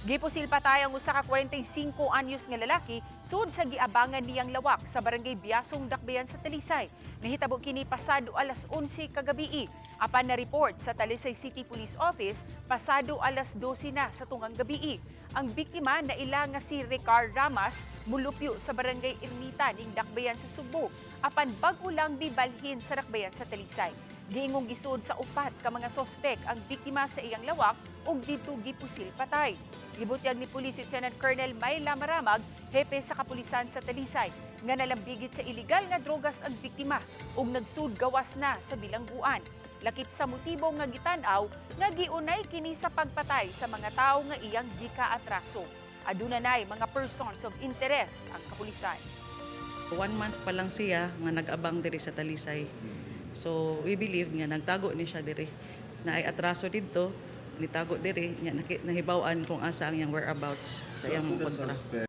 Gipusil patay ang usa ka 45 anyos nga lalaki sud sa giabangan niyang lawak sa Barangay Biasong, Dakbayan sa Talisay. Nahitabo kini pasado alas 11 kagabii. Apan na report sa Talisay City Police Office pasado alas 12 na sa tungang gabii. Ang biktima na ila nga si Ricard Ramas, mulupyo sa Barangay Ermita ning Dakbayan sa Sugbo. Apan bag-o lang gibalhin sa Dakbayan sa Talisay. Giingong gisud sa upat ka mga sospek ang biktima sa iyang lawak ug didto gipusil patay. Gibutyag ni Police Lieutenant Colonel Mayla Maramag, hepe sa kapulisan sa Talisay, nga nalambigit sa iligal nga drogas ang biktima ug nagsud gawas na sa bilangguan. Lakip sa motibo nga gitan-aw nga giunay kini sa pagpatay sa mga tawo nga iyang gikaatraso. Aduna nay mga persons of interest ang kapulisan. One month pa lang siya nga nag-abang diri sa Talisay. So we believe nga nagtago ni siya diri. Naay atraso didto, nitago diri, nya nahibaw-an kung asa ang iyang whereabouts sa iyang kontra.